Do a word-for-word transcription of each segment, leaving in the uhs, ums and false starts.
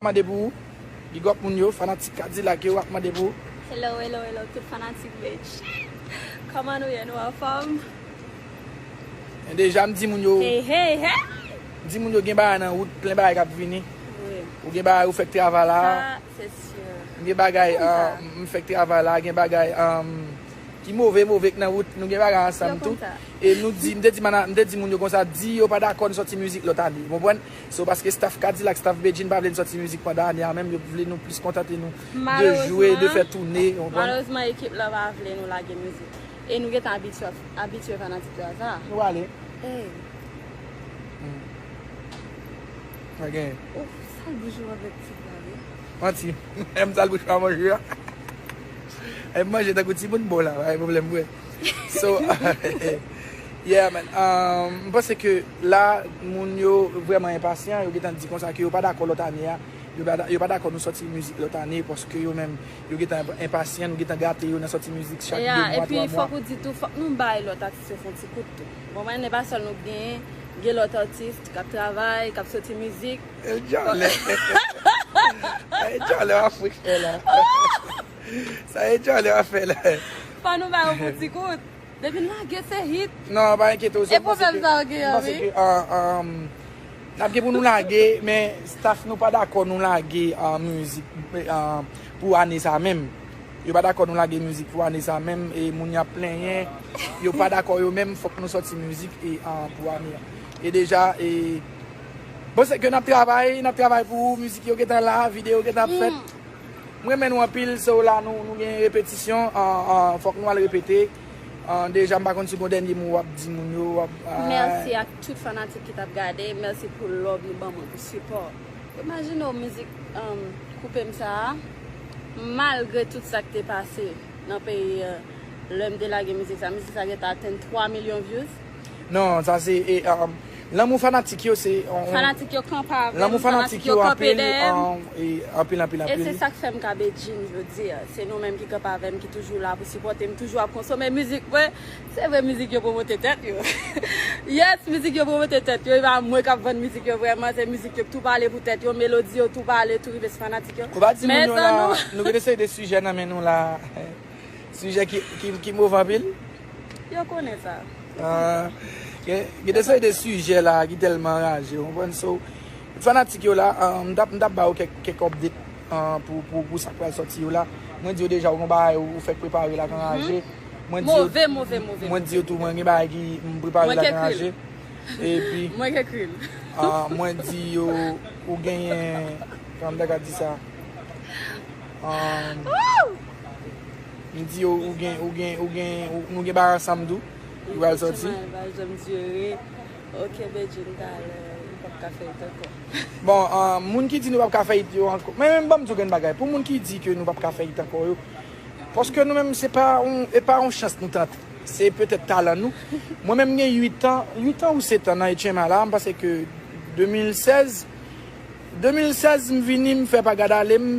Mande pou ou. Big up moun yo, fanatik Kadilak yo ap mande pou ou. Hello, hello, hello, tout fanatik Bedjine. Kòman nou ye? Nou anfòm? Men deja m di moun yo, Hey, hey, hey! M di moun yo gen bagay nan wout, plen bagay k ap vini. Wi. Ou gen bagay ou fèk travay la. Sa, se si. M gen bagay, Kòman sa? Ah, m fèk travay la, gen bagay, ah, ki move, move k nan wout, nou gen bagay ansanm tou. E nou di, m te di mana-, m te di moun yo konsa, di yo pa dakò n sòti mizik lòt ane. Ou konprann? So, paske staff Kadilak, staff Bedjine pa vle n sòti mizik pandan ane a menm, yo vle nou plis kontante nou de jwe, de fè toune, ou konprann? Malerezman, ekip la pa vle nou lage mizik. E nou gentan abitye, abitye fanatik yo a sa. Nou ale. Hey. Pa genyen. Ouf, sal bouch ou avèk ti la, wi. Manti. M sal bouch pa manje a. E m manje tankou timoun bon la, pa gen pwoblèm vre. So, yeah, man. Um, m panse ke la, moun yo vrèman enpasyan, yo gentan di konsa ke yo pa dakò lòt ane a. Yo pa, yo pa dakò nou sòti mizik lòt ane, paske yo menm, yo gentan enpasyan, nou gentan gate yo nan sòti mizik chak de mwa, twa mwa. Epi fòk ou di tou, fòk nou bay lòt atis yo fè yon ti kout tou. Bon, mwen, e pa sèl nou k genyen, gen lòt atis k ap travay, k ap sòti mizik. E djòlè. E djòlè w ap fè la. Sa e djòlè w ap fè la. Fò nou bay yon bon ti kout. Depi n lage se hit. Non, pa enkyete w. E pwoblèm sa yo genyen, wi. N ap gen pou nou lage, men staff nou pa dakò nou lage ah, mizik ah, pou ane sa menm. Yo pa dakò nou lage mizik pou ane sa menm, e moun y ap plenyen, yo pa dakò yo menm, fòk nou sòti mizik e ah, pou ane a. E deja, e, bon, se ke n ap travay, n ap travay pou mizik yo gentan la, videyo gentan ap fèt. M renmen nou anpil, so la nou, nou gen repetisyon, ah, ah, fòk nou al repete. Ah, deja, m pa konn si gon dènye mo w ap di moun yo, w ap, ah. Mèsi ak tout fanatik ki t ap gade, mèsi pou love nou ban mwen, pou sipò. Imajine w mizik, um, Koupe m sa a, malgre tout sa k te pase nan peyi an, lè m te lage mizik sa, mizik sa gentan atenn twa milyon views. Non, sa se, e, um, lanmou fanatik yo se, on, on, Fanatik yo kanpe avè m, lanmou fanatik yo kanpe anpil, dèyè m. Um, e, anpil, anpil, E se anpil. Sa k fè m ka Bedjine jodi a. Se nou menm ki kanpe avè m, ki toujou la pou sipòte m, toujou ap konsome mizik mwen. Se vre, mizik yo pwomote tèt yo. Yes, mizik yo pwomote tèt yo. E pa mwen k ap vann mizik yo vrèman, se mizik yo k tou pale pou tèt yo, melodi yo tou pale, tou rive sou fanatik yo. Ou pa di moun yo la, nou gen de seri de sijè nan men nou la. Sijè ki, ki, ki move anpil. Yo konnen sa. Ah, gen, gen de seri de sijè la ki tèlman raje, ou konprann? So, fanatik yo la, ah, m t ap, m t ap ba yo kèk, kèk update, ah, pou, pou, pou sa k pral sòti yo la. Mwen di yo deja, ou gon bagay ou, ou fèk prepare la k anraje. Mwen di yo, Move, move, move, mwen move. Di yo tou, mwen gen bagay ki m prepare Mwen la k k anraje. Ekri l. Epi, Mwen k ekri l. Ah, mwen di yo, ou genyen, kòman m ta ka di sa? Um, m di yo, ou gen, ou gen, ou gen, ou, nou gen bagay ansanm tou, ki pral sòti. Efektivman, l pa janm dire, ok, Bedjine, talè, nou p ap ka fè it ankò. Bon, ah, moun ki di nou p ap ka fè it yo ankò, men, men ban m di w gen bagay, pou moun ki di ke nou p ap ka fè it ankò yo, paske nou menm, se pa yon, e pa yon chans nou tante. Se petèt talan nou. Mwen menm, m gen uit an, uit an ou sèt an nan H M A la, m panse ke de mil sèz, de mil sèz, m vini, m fè pa gad ale m,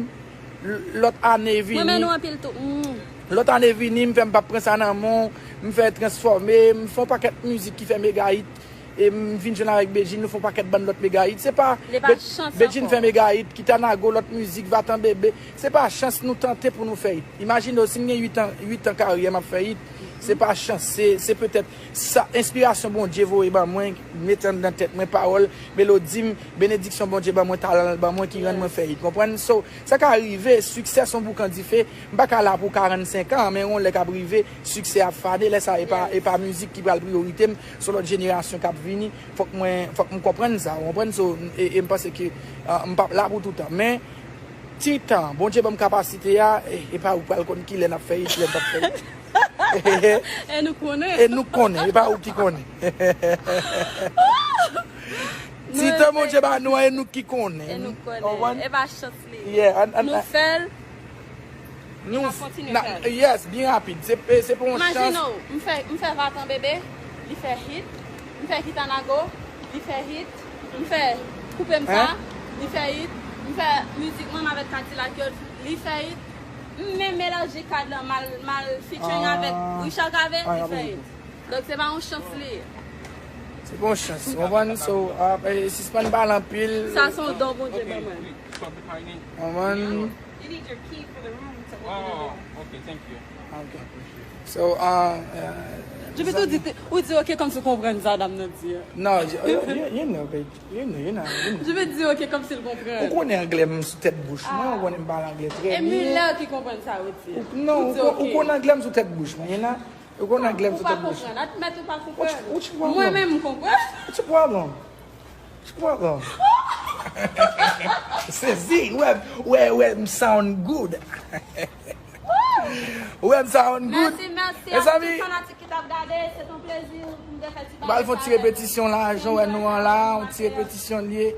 l-, lòt ane vini. Mwen men nou anpil tou. Mm. Lòt ane vini, m fè m p ap pran sa nan men w, m fè Transfòme, m fè yon pakèt mizik ki fè mega hit. E m vin jwenn avèk Bedjine, nou fè yon pakèt bann lòt mega hit. Se pa Li pa chans ankò. Bedjine fè mega hit, Kitanago, lòt mizik, Vatan Bebe. Se pa chans nou tante pou nou fè hit. Imajine w, si m gen uit an, uit an karyè m ap fè hit, se pa chans, se, se petèt sa, enspirasyon Bondye voye ban mwen, mete anndan tèt mwen, pawòl, melodi m, benediksyon Bondye ban mwen, talan l ban mwen ki rann mwen fè hit, konprann? So, sa ka rive, siksè se yon boukan dife, m pa ka la pou karannsenk an, men yon lè k ap rive, siksè ap fane, lè sa, e pa, e pa mizik ki pral priyorite m, se yon lòt jenerasyon k ap vini, fòk mwen, fòk m konprann sa, ou konprann? So, e, e m panse ke, ah, m p ap la pou toutan, men, ti tan, Bondye ban m kapasite a, e, e pa ou k pral konn kilè n ap fè hit, kilè n p ap fè hit. E nou konnen. E nou konnen, e pa ou ki konnen. Ti tan Bondye ba nou an, e nou ki konnen. E nou konnen. E pa chans li. Yeah, an, an, nou fè l. Nou N ap kontinye na- fè l. Yes, byen rapid. Se, e, se pa yon chans. Imajine w, m fè, m fè Vatan Bebe, li fè hit. M fè Kitanago, li fè hit. M fè Koupe m sa, li fè hit. M fè mizik mwen avèk Kadilak yo, li fè hit. M menm elaji kad lan, mal, mal featuring avèk Richard Cavé, li fè hit. Donk se pa yon chans li ye. Se bon chans, w konprann? So, ah, eh, sispann pale anpil. Sa se yon don Bondye ban mwen. Konprann? You need your key for the room to open the door. Okay, thank you. Ok. So, ah, eh, Je peux tout dire, ou di ok kòmsi w konprann sa dam nan di a. No, you, you, you know, babe. You know, you know, you know. Je veux dire ok kòmsi l Ou konprann. konnen anglè m sou tèt bouch mwen, ou konnen m pale anglè trè E byen. Miller ki konprann sa ou di. Non, Ou ou di kon- ok. Ou konn anglè m sou tèt bouch mwen, you know? Ou konn anglè m Ou sou pa tèt bouch. Konprann, admèt ou pa What you- what you konprann. want? Mwen menm m konprann. What's your problem? What's your problem? Sezi, wè, wè, wè, m sound good. Wè, m sound good. Mèsi, mèsi Mes a amis, tout fanatik ki t ap gade. Se yon plezi pou m te fè ti m pral fè yon ti repetisyon la, jan wè nou an la, yon ti repetisyon l ye.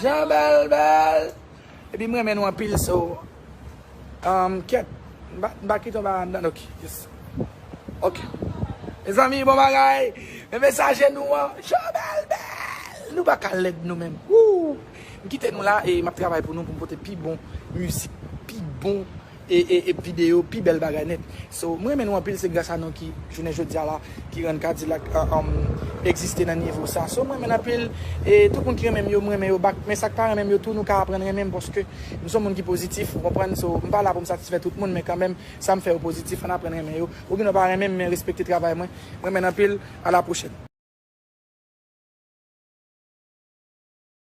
Jan bèl bèl. Epi m renmen nou anpil, so, um, kèt, m pa- m pa kite yon bagay anndan, ok, yes. Ok. Mezanmi, bon bagay. Men mesaje nou an, jan bèl bèl. Nou pa ka lèd nou menm. Woo! M kite nou la e m ap travay pou nou pou m pote pi bon mizik, pi bon e, e, e videyo, pi bèl bagay nèt. So, mwen renmen nou anpil, se gras a nou ki, jounen jodi a la, ki rann Kadilak uh, um, egziste nan nivo sa. So, mwen renmen anpil, e tout moun ki renmen m yo, mwen renmen yo bak. Men sa k pa renmen m yo tou, nou ka aprann renmen m paske m se yon moun ki pozitif, ou konprann? So, m pa la pou m satisfè tout moun, men kanmenm, sa m fè yo pozitif, ann aprann renmen yo. Ou gen dwa pa renmen m, men respekte travay mwen. Mwen renmen n anpil, a la pwochèn.